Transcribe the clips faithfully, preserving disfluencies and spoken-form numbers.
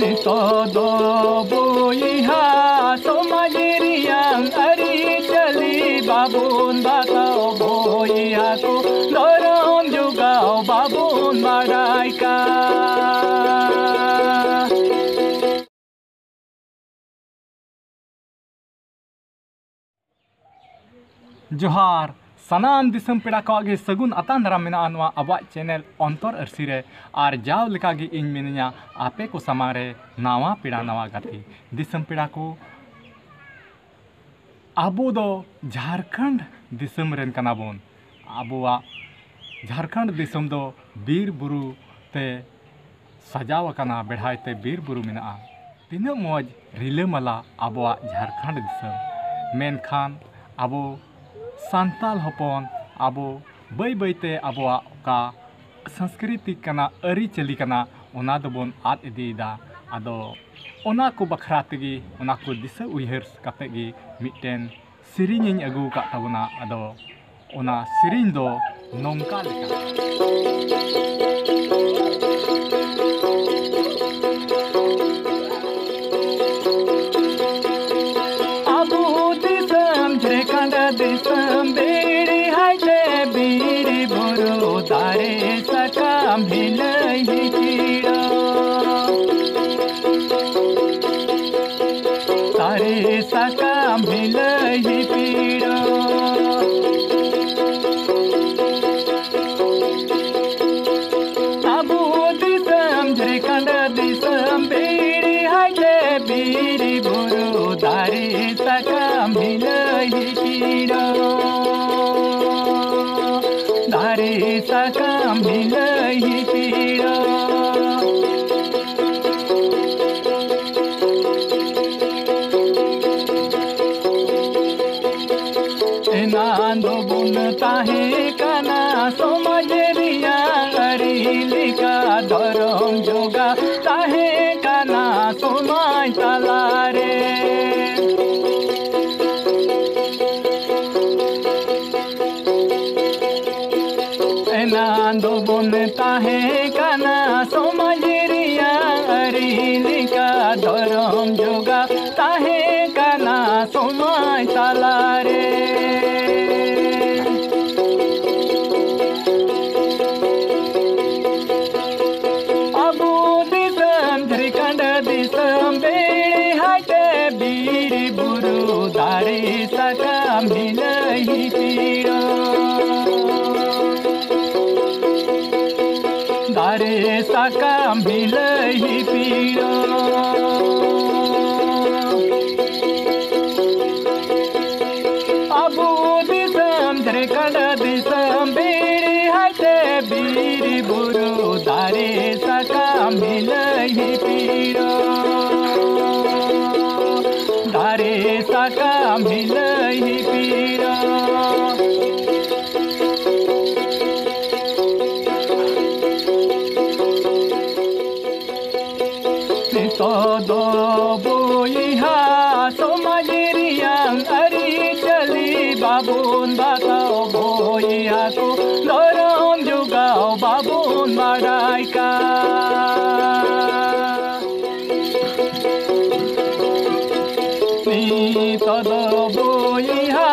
ᱱᱤᱛᱚᱜ ᱫᱚ ᱵᱚᱭᱦᱟ ᱥᱚᱢᱟᱡᱽ ᱨᱮᱭᱟᱝ ᱟᱹᱨᱤᱪᱟᱹᱞᱤ ᱵᱟᱵᱚᱱ ᱵᱟᱛᱟᱣ ᱵᱚᱭᱦᱟ ᱠᱚ, ᱫᱷᱚᱨᱚᱢ ᱡᱚᱜᱟᱣ ᱵᱟᱵᱚᱱ ᱵᱟᱰᱟᱭ ᱠᱟᱱ᱾ ᱡᱚᱦᱟᱨ, ᱥᱟᱱᱟᱢ ᱫᱤᱥᱚᱢ ᱯᱮᱲᱟ ᱠᱚᱣᱟᱜ ᱜᱮ ᱥᱟᱹᱜᱩᱱ ᱟᱛᱟᱝ ᱫᱟᱨᱟᱢ ᱢᱮᱱᱟᱜᱼᱟ ᱱᱚᱣᱟ ᱟᱵᱚᱣᱟᱜ ᱪᱮᱱᱮᱞ ᱚᱱᱛᱚᱨ ᱟᱹᱨᱥᱤ ᱨᱮ᱾ ᱟᱨ ᱡᱟᱣ ᱞᱮᱠᱟ ᱜᱮ ᱤᱧ ᱢᱤᱱᱟᱹᱧᱟ ᱟᱯᱮ ᱠᱚ ᱥᱟᱢᱟᱝ ᱨᱮ ᱱᱟᱣᱟ ᱯᱮᱲᱟ ᱱᱟᱣᱟ ᱜᱟᱛᱮ᱾ ᱫᱤᱥᱚᱢ ᱯᱮᱲᱟ ᱠᱚ, ᱟᱵᱚ ᱫᱚ ᱡᱷᱟᱲᱠᱷᱚᱸᱰ ᱫᱤᱥᱚᱢ ᱨᱮᱱ ᱠᱟᱱᱟ ᱵᱚᱱ᱾ ᱟᱵᱚᱣᱟᱜ ᱡᱷᱟᱲᱠᱷᱚᱸᱰ ᱫᱤᱥᱚᱢ ᱫᱚ ᱵᱤᱨ ᱵᱩᱨᱩ ᱛᱮ ᱥᱟᱡᱟᱣ ᱟᱠᱟᱱᱟ, ᱵᱮᱲᱦᱟᱭ ᱛᱮ ᱵᱤᱨ ᱵᱩᱨᱩ ᱢᱮᱱᱟᱜᱼᱟ᱾ ᱛᱤᱱᱟᱹᱜ ᱢᱚᱡᱽ ᱨᱤᱞᱟᱹᱢᱟᱞᱟ ᱟᱵᱚᱣᱟᱜ ᱡᱷᱟᱲᱠᱷᱚᱸᱰ ᱫᱤᱥᱚᱢ᱾ ᱢᱮᱱᱠᱷᱟᱱ ᱟᱵᱚ ᱥᱟᱱᱛᱟᱲ ᱦᱚᱯᱚᱱ, ᱟᱵᱚ ᱵᱟᱹᱭ ᱵᱟᱹᱭᱛᱮ ᱟᱵᱚᱣᱟᱜ ᱚᱠᱟ ᱥᱚᱝᱥᱠᱨᱤᱛᱤ ᱠᱟᱱᱟ, ᱟᱹᱨᱤᱪᱟᱹᱞᱤ ᱠᱟᱱᱟ, ᱚᱱᱟ ᱫᱚᱵᱚᱱ ᱟᱫ ᱤᱫᱤᱭᱮᱫᱟ᱾ ᱟᱫᱚ ᱚᱱᱟ ᱠᱚ ᱵᱟᱠᱷᱨᱟ ᱛᱮᱜᱮ, ᱚᱱᱟ ᱠᱚ ᱫᱤᱥᱟᱹ ᱩᱭᱦᱟᱹᱨ ᱠᱟᱛᱮ ᱜᱮ ᱢᱤᱫᱴᱮᱱ ᱥᱮᱨᱮᱧ ᱤᱧ ᱟᱹᱜᱩ ᱟᱠᱟᱫ ᱛᱟᱵᱚᱱᱟ᱾ ᱟᱫᱚ ᱚᱱᱟ ᱥᱮᱨᱮᱧ ᱫᱚ ᱱᱚᱝᱠᱟ ᱞᱮᱠᱟ᱾ ᱟᱵᱚ ᱫᱤᱥᱚᱢ ᱡᱷᱟᱲᱠᱷᱚᱸᱰ ᱫᱤᱥᱚᱢ, ᱵᱤᱨ ᱦᱟᱭᱛᱮ ᱵᱤᱨ ᱵᱩᱨᱩ, ᱫᱟᱨᱮ ᱥᱟᱠᱟᱢ ᱦᱤᱞᱟᱹᱭ ᱦᱤᱯᱤᱲᱚ᱾ ᱫᱟᱨᱮ ᱥᱟᱠᱟᱢ ᱦᱤᱞᱟᱹᱭ ᱦᱤᱯᱤᱲᱚ᱾ ᱟᱵᱚ ᱫᱤᱥᱚᱢ ᱡᱷᱟᱲᱠᱷᱚᱸᱰ ᱫᱤᱥᱚᱢ, ᱵᱤᱨ ᱦᱟᱭᱛᱮ ᱵᱤᱨ ᱵᱩᱨᱩ, ᱫᱟᱨᱮ ᱥᱟᱠᱟᱢ ᱦᱤᱞᱟᱹᱭ ᱦᱤᱯᱤᱲᱚ᱾ ᱫᱟᱨᱮ ᱥᱟᱠᱟᱢ ᱦᱤᱞᱟᱹᱭ ᱦᱤᱯᱤᱲᱚ᱾ ᱮᱱᱟᱱ ᱫᱚᱵᱚᱱ ᱛᱟᱦᱮᱸ ᱠᱟᱱᱟ ᱥᱚᱢᱟᱡᱽ ᱨᱮᱭᱟᱜ ᱟᱹᱨᱤ ᱞᱮᱠᱟ, ᱫᱷᱚᱨᱚᱢ ᱡᱚᱜᱟ ᱛᱟᱦᱮᱸ ᱠᱟᱱᱟ ᱥᱚᱢᱟᱡᱽ ᱛᱟᱞᱟᱨᱮ᱾ ᱮᱱᱟᱱ ᱫᱚᱵᱚᱱ ᱛᱟᱦᱮᱸ ᱠᱟᱱᱟ ᱥᱚᱢᱟᱡᱽ ᱢᱤᱞᱟᱹᱭ ᱯᱤᱲᱚ᱾ ᱟᱵᱚ ᱫᱤᱥᱚᱢ ᱡᱷᱟᱲᱠᱷᱚᱸᱰ ᱫᱤᱥᱚᱢ, ᱵᱤᱨ ᱦᱟᱭᱛᱮ ᱵᱤᱨ ᱵᱩᱨᱩ ᱫᱟᱨᱮ ᱥᱟᱠᱟᱢ ᱢᱤᱞᱟᱹᱭ ᱯᱤᱲᱚ᱾ ᱫᱟᱨᱮ ᱥᱟᱠᱟᱢ ᱢᱤᱞᱟᱹᱭ ᱯᱤᱲᱚ᱾ ᱱᱤᱛᱚᱜ ᱫᱚ ᱵᱚᱭᱦᱟ ᱥᱚᱢᱟᱡᱽ ᱨᱮᱭᱟᱝ ᱟᱹᱨᱤᱪᱟᱹᱞᱤ ᱵᱟᱵᱚᱱ ᱵᱟᱛᱟᱣ, ᱵᱚᱭᱦᱟ ᱠᱚ ᱫᱷᱚᱨᱚᱢ ᱡᱚᱜᱟᱣ ᱵᱟᱵᱚᱱ ᱵᱟᱰᱟᱭ ᱠᱟᱱ᱾ ᱱᱤᱛᱚᱜ ᱫᱚ ᱵᱚᱭᱦᱟ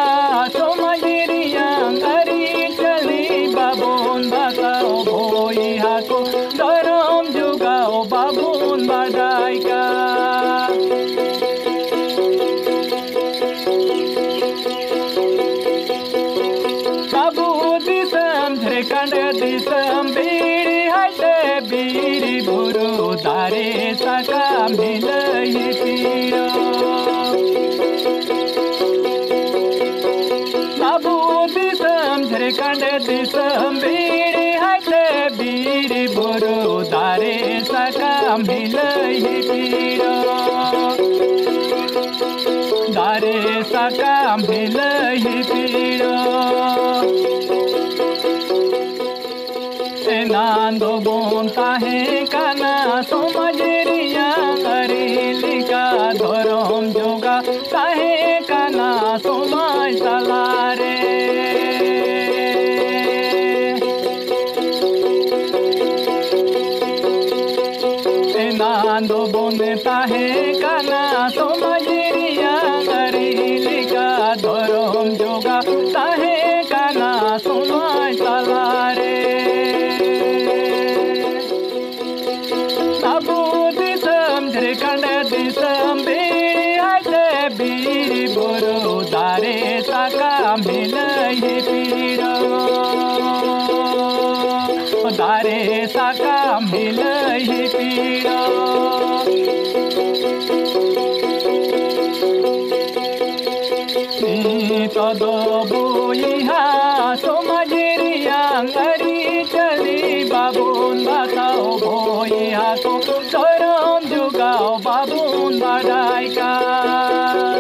ᱥᱚᱢᱟᱡᱽ ᱨᱮᱭᱟᱝ ᱟᱹᱨᱤᱪᱟᱹᱞᱤ ᱵᱟᱵᱚᱱ ᱵᱟᱛᱟᱣ, ᱵᱚᱭᱦᱟ ᱠᱚ ᱫᱷᱚᱨᱚᱢ ᱡᱚᱜᱟᱣ ᱵᱟᱵᱚᱱ ᱵᱟᱰᱟᱭ ᱠᱟᱱ᱾ ᱟᱵᱚ ᱫᱤᱥᱚᱢ ᱡᱷᱟᱲᱠᱷᱚᱸᱰ ᱫᱤᱥᱚᱢ, ᱵᱤᱨ ᱦᱟᱭᱛᱮ ᱵᱤᱨ ᱵᱩᱨᱩ ᱫᱟᱨᱮ ᱥᱟᱠᱟᱢ ᱢᱤᱞᱟᱹᱭ ᱯᱤᱲᱚ᱾ ᱟᱵᱚ ᱫᱤᱥᱚᱢ ᱡᱷᱟᱲᱠᱷᱚᱸᱰ ᱫᱤᱥᱚᱢ, ᱵᱤᱨ ᱦᱟᱭᱛᱮ ᱵᱤᱨ ᱵᱩᱨᱩ ᱫᱟᱨᱮ ᱥᱟᱠᱟᱢ ᱢᱤᱞᱟᱹᱭ ᱯᱤᱲᱚ᱾ ᱫᱟᱨᱮ ᱥᱟᱠᱟᱢ ᱢᱤᱞᱟᱹᱭ ᱯᱤᱲᱚ᱾ ᱮᱱᱟᱱ ᱫᱚᱵᱚᱱ ᱛᱟᱦᱮᱸ ᱠᱟᱱᱟ ᱥᱚᱢᱟᱡᱽ ᱨᱮᱭᱟᱜ ᱟᱹᱨᱤ ᱞᱮᱠᱟ, ᱫᱷᱚᱨᱚᱢ ᱡᱚᱜᱟ ᱛᱟᱦᱮᱸ ᱠᱟᱱᱟ ᱥᱚᱢᱟᱡᱽ ᱛᱟᱞᱟᱨᱮ᱾ ᱮᱱᱟᱱ ᱫᱚᱵᱚᱱ ᱛᱟᱦᱮᱸ ᱠᱟᱱᱟ ᱥᱚᱢᱟᱡᱽ ᱨᱮᱭᱟᱜ ᱟᱹᱨᱤ ᱞᱮᱠᱟ, ᱫᱷᱚᱨᱚᱢ ᱡᱚᱜᱟ ᱛᱟᱦᱮᱸ ᱠᱟᱱᱟ ᱥᱚᱢᱟᱡᱽ ᱛᱟᱞᱟᱨᱮ᱾ ᱟᱵᱚ ᱫᱤᱥᱚᱢ ᱡᱷᱟᱲᱠᱷᱚᱸᱰ ᱫᱤᱥᱚᱢ, ᱵᱤᱨ ᱦᱟᱭᱛᱮ ᱵᱤᱨ ᱵᱩᱨᱩ ᱫᱟᱨᱮ ᱥᱟᱠᱟᱢ ᱢᱤᱞᱟᱹᱭ ᱯᱤᱲᱚ᱾ ᱫᱟᱨᱮ ᱥᱟᱠᱟᱢ ᱞᱟᱹᱭ ᱯᱤᱲᱚ᱾ ᱱᱤᱛᱚᱜ ᱫᱚ ᱵᱚᱭᱦᱟ ᱥᱚᱢᱟᱡᱽ ᱨᱮᱭᱟᱝ ᱟᱹᱨᱤᱪᱟᱹᱞᱤ ᱵᱟᱵᱚᱱ ᱵᱟᱛᱟᱣ ᱵᱚᱭᱦᱟ ᱠᱚ, ᱫᱷᱚᱨᱚᱢ ᱡᱚᱜᱟᱣ ᱵᱟᱵᱚᱱ ᱵᱟᱰᱟᱭ ᱠᱟᱱ᱾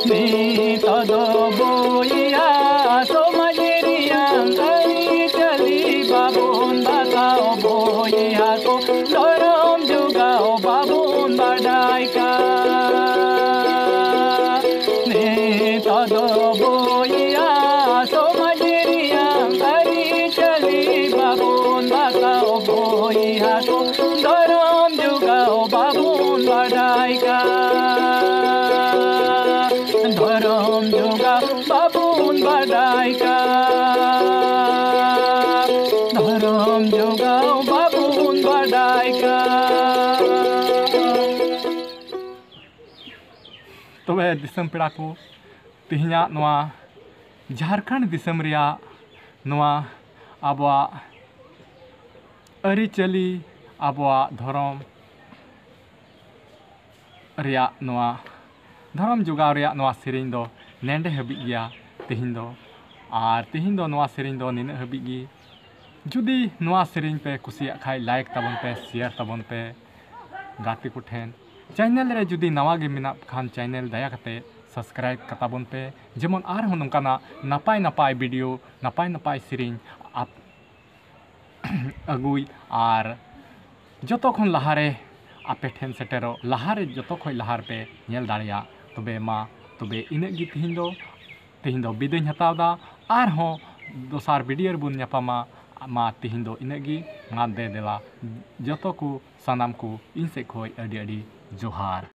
ᱱᱤᱛᱚᱜ ᱫᱚ ᱵᱚᱭᱦᱟ ᱥᱚᱢᱟᱡᱽ ᱨᱮᱭᱟᱝ ᱟᱹᱨᱤᱪᱟᱹᱞᱤ ᱵᱟᱵᱚᱱ ᱵᱟᱛᱟᱣ ᱵᱚᱭᱦᱟ ᱠᱚ, ᱫᱷᱚᱨᱚᱢ ᱡᱚᱜᱟᱣ ᱵᱟᱵᱚᱱ ᱵᱟᱰᱟᱭ ᱠᱟᱱ᱾ ᱱᱤᱛᱚᱜ ᱫᱚ ᱵᱚᱭᱦᱟ ᱥᱚᱢᱟᱡᱽ ᱨᱮᱭᱟᱝ ᱟᱹᱨᱤᱪᱟᱹᱞᱤ ᱵᱟᱵᱚᱱ ᱵᱟᱛᱟᱣ ᱵᱚᱭᱦᱟ ᱠᱚ, ᱫᱷᱚᱨᱚᱢ ᱡᱚᱜᱟᱣ ᱵᱟᱵᱚᱱ ᱵᱟᱰᱟᱭ ᱠᱟᱱ᱾ ᱫᱷᱚᱨᱚᱢ ᱡᱚᱜᱟᱣ ᱵᱟᱵᱚᱱ ᱵᱟᱰᱟᱭ ᱠᱟᱱ᱾ ᱫᱷᱚᱨᱚᱢ ᱡᱚᱜᱟᱣ ᱵᱟᱵᱚᱱ ᱵᱟᱰᱟᱭ ᱠᱟᱱ᱾ ᱛᱚᱵᱮ ᱫᱤᱥᱚᱢ ᱯᱮᱲᱟ ᱠᱚ, ᱛᱮᱦᱮᱧᱟᱜ ᱱᱚᱣᱟ ᱡᱷᱟᱲᱠᱷᱚᱸᱰ ᱫᱤᱥᱚᱢ ᱨᱮᱭᱟᱜ ᱱᱚᱣᱟ ᱟᱵᱚᱣᱟᱜ ᱟᱹᱨᱤᱪᱟᱹᱞᱤ, ᱟᱵᱚᱣᱟᱜ ᱫᱷᱚᱨᱚᱢ ᱨᱮᱭᱟᱜ ᱱᱚᱣᱟ ᱫᱷᱚᱨᱚᱢ ᱡᱚᱜᱟᱣ ᱨᱮᱭᱟᱜ ᱱᱚᱣᱟ ᱥᱮᱨᱮᱧ ᱫᱚ ᱱᱮᱰᱮ ᱦᱟᱹᱵᱤᱡ ᱜᱮᱭᱟ ᱛᱮᱦᱮᱧ ᱫᱚ᱾ ᱟᱨ ᱛᱮᱦᱮᱧ ᱫᱚ ᱱᱚᱣᱟ ᱥᱮᱨᱮᱧ ᱫᱚ ᱱᱤᱱᱟᱹᱜ ᱦᱟᱹᱵᱤᱡ ᱜᱮ᱾ ᱡᱩᱫᱤ ᱱᱚᱣᱟ ᱥᱮᱨᱮᱧ ᱯᱮ ᱠᱩᱥᱤᱭᱟᱜ ᱠᱷᱟᱡ, like ᱛᱟᱵᱚᱱ ᱯᱮ, share ᱛᱟᱵᱚᱱ ᱯᱮ ᱜᱟᱛᱮ ᱠᱚᱴᱷᱮᱱ᱾ Channel ᱨᱮ ᱡᱩᱫᱤ ᱱᱟᱣᱟ ᱜᱮ ᱢᱮᱱᱟᱜ ᱠᱷᱟᱱ, channel ᱫᱟᱭᱟ ᱠᱟᱛᱮ subscribe ᱠᱟᱛᱟᱵᱚᱱ ᱯᱮ, ᱡᱮᱢᱚᱱ ᱟᱨᱦᱚᱸ ᱱᱚᱝᱠᱟᱱᱟᱜ ᱱᱟᱯᱟᱭ ᱱᱟᱯᱟᱭ video, ᱱᱟᱯᱟᱭ ᱱᱟᱯᱟᱭ ᱥᱮᱨᱮᱧ ᱟᱯ-, ᱟᱹᱜᱩᱭ ᱟᱨ ᱡᱚᱛᱚ ᱠᱷᱚᱱ ᱞᱟᱦᱟᱨᱮ ᱟᱯᱮ ᱴᱷᱮᱱ ᱥᱮᱴᱮᱨᱚᱜ ᱞᱟᱦᱟᱨᱮ ᱡᱚᱛᱚ ᱠᱷᱚᱱ ᱞᱟᱦᱟ ᱨᱮᱯᱮ ᱧᱮᱞ ᱫᱟᱲᱮᱭᱟᱜ᱾ ᱛᱚᱵᱮ ᱢᱟ, ᱛᱚᱵᱮ ᱤᱱᱟᱹᱜ ᱜᱮ ᱛᱮᱦᱮᱧ ᱫᱚ, ᱛᱮᱦᱮᱧ ᱫᱚ ᱵᱤᱫᱟᱹᱧ ᱦᱟᱛᱟᱣ ᱮᱫᱟ᱾ ᱟᱨᱦᱚᱸ ᱫᱚᱥᱟᱨ video ᱨᱮᱵᱚᱱ ᱧᱟᱯᱟᱢᱟ᱾ ᱢᱟ ᱛᱮᱦᱮᱧ ᱫᱚ ᱤᱱᱟᱹᱜ ᱜᱮ᱾ ᱢᱟ ᱫᱮ ᱫᱮᱞᱟ ᱡᱚᱛᱚ ᱠᱚ, ᱥᱟᱱᱟᱢ ᱠᱚ ᱤᱧ ᱥᱮᱫ ᱠᱷᱚᱱ ᱟᱹᱰᱤ ᱟᱹᱰᱤ ᱡᱚᱦᱟᱨ᱾